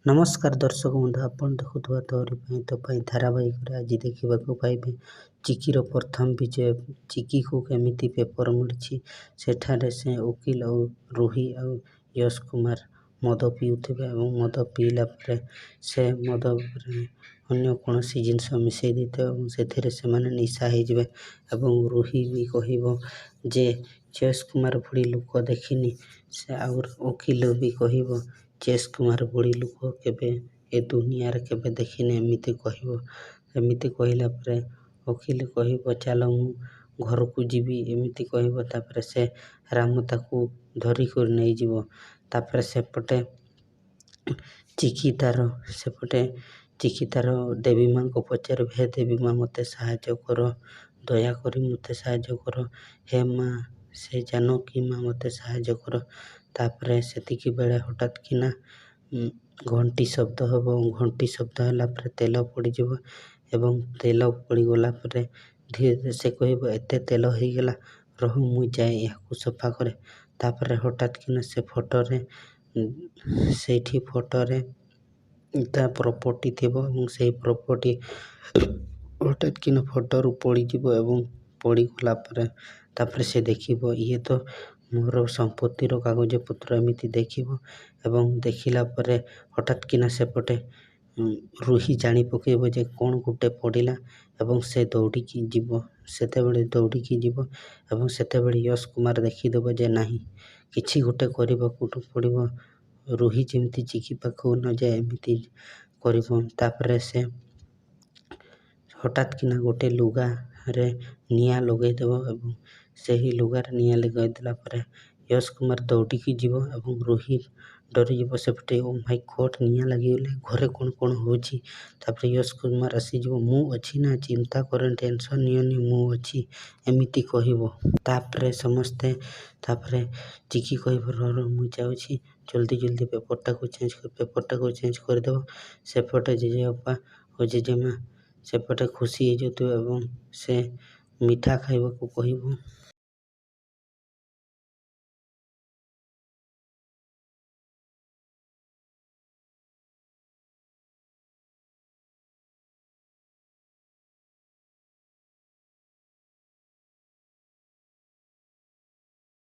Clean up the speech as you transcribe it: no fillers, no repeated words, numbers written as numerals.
ନମସ୍କାର ଦର୍ଶକ ବନ୍ଧୁ, ଆପଣ ଦେଖୁଥିବା ତୋରି ପାଇଁ ତୋ ପାଇଁ ଧାରାବାହିକରେ ଆଜି ଦେଖିବାକୁ ପାଇବେ ଚିକିର ପ୍ରଥମ ବିଜୟ। ଚିକିକୁ କେମିତି ପେପର ମିଳିଛି। ସେଠାରେ ସେ ଓକିଲ ଆଉ ରୁହି ଆଉ ୟଶ କୁମାର ମଦ ପିଉଥିବେ ଏବଂ ମଦ ପିଇଲା ପରେ ସେ ମଦରେ ଅନ୍ୟ କୌଣସି ଜିନିଷ ମିଶାଇ ଦେଇଥିବ ଏବଂ ସେଥିରେ ସେମାନେ ନିଶା ହେଇଯିବେ ଏବଂ ରୁହି ବି କହିବ ଯେ ଯଶ କୁମାର ଭଳି ଲୋକ ଦେଖିନି ସେ, ଆଉ ଓକିଲ ବି କହିବ ଯଶ କୁମାର ଭଳି ଲୋକ କେବେ ଏ ଦୁନିଆରେ କେବେ ଦେଖିନି, ଏମିତି କହିବ। ଏମିତି କହିଲା ପରେ ଓକିଲ କହିବ ଚାଲ ମୁଁ ଘରକୁ ଯିବି, ଏମିତି କହିବ। ତାପରେ ସେ ରାମ ତାକୁ ଧରିକରି ନେଇଯିବ। ତାପରେ ସେପଟେ ଚିକି ତାର ସେପଟେ ଚିକି ତାର ଦେବୀ ମା'ଙ୍କୁ ପଚାରିବ, ହେ ଦେବୀ ମା', ମୋତେ ସାହାଯ୍ୟ କର, ଦୟାକରି ମୋତେ ସାହାଯ୍ୟ କର, ହେ ମା' ସେ ଜାନକୀ ମା' ମୋତେ ସାହାଯ୍ୟ କର। ତାପରେ ସେତିକି ବେଳେ ହଠାତ୍ କିନା ଘଣ୍ଟି ଶବ୍ଦ ହେବ। ଘଣ୍ଟି ଶବ୍ଦ ହେଲା ପରେ ତେଲ ପଡ଼ିଯିବ ଏବଂ ତେଲ ପଡ଼ିଗଲା ପରେ ଧୀରେ ଧୀରେ ସେ କହିବ ଏତେ ତେଲ ହେଇଗଲା, ରହ ମୁଁ ଯାଏ ଏହାକୁ ସଫା କରେ। ତାପରେ ହଠାତ୍ କିନା ସେ ଫଟୋରେ ସେଇଠି ଫଟୋରେ ତା ପ୍ରପର୍ଟି ଥିବ ଏବଂ ସେହି ପ୍ରପର୍ଟି ହଠାତ୍ କିନା ଫଟୋରୁ ପଡ଼ିଯିବ ଏବଂ ପଡ଼ିଗଲା ପରେ ତାପରେ ସେ ଦେଖିବ ଇଏ ତ ମୋର ସମ୍ପତ୍ତିର କାଗଜପତ୍ର, ଏମିତି ଦେଖିବ। ଏବଂ ଦେଖିଲା ପରେ ହଠାତ୍ କିନା ସେପଟେ ରୁହି ଜାଣି ପକାଇବ ଯେ କ'ଣ ଗୋଟେ ପଡ଼ିଲା ଏବଂ ସେ ଦୌଡ଼ିକି ଯିବ। ସେତେବେଳେ ଦୌଡ଼ିକି ଯିବ ଏବଂ ସେତେବେଳେ ୟଶ କୁମାର ଦେଖିଦେବ ଯେ ନାହିଁ, କିଛି ଗୋଟେ କରିବାକୁ ପଡ଼ିବ, ରୁହି ଯେମିତି ଚିକି ପାଖକୁ ନଯାଏ ଏମିତି କରିବ। ତାପରେ ସେ ହଠାତ୍ କିନା ଗୋଟେ ଲୁଗାରେ ନିଆଁ ଲଗାଇଦେବ ଏବଂ ସେହି ଲୁଗାରେ ନିଆଁ ଲଗାଇଦେଲା ପରେ ୟଶ କୁମାର ଦୌଡ଼ିକି ଯିବ ଏବଂ ରୁହି ଡରିଯିବ। ସେପଟେ ଓ ମାଇ ଗଡ଼୍, ନିଆଁ ଲାଗିଗଲେ ଘରେ କ'ଣ କ'ଣ ହେଉଛି? ତାପରେ ୟଶ କୁମାର ଆସିଯିବ, ମୁଁ ଅଛି ନା, ଚିନ୍ତା କରନି, ଟେନସନ୍ ନିଅନି, ମୁଁ ଅଛି, ଏମିତି କହିବ। ତାପରେ ସମସ୍ତେ ତାପରେ ଚିକି କହିବ ରହ ରହ ମୁଁ ଯାଉଛି, ଜଲ୍ଦି ଜଲ୍ଦି ପେପରଟାକୁ ଚେଞ୍ଜ କରି, ପେପରଟାକୁ ଚେଞ୍ଜ କରିଦେବ। ସେପଟେ ଜେଜେବାପା ଓ ଜେଜେମା ସେପଟେ ଖୁସି ହେଇଯାଉଥିବ ଏବଂ ସେ ମିଠା ଖାଇବାକୁ କହିବ।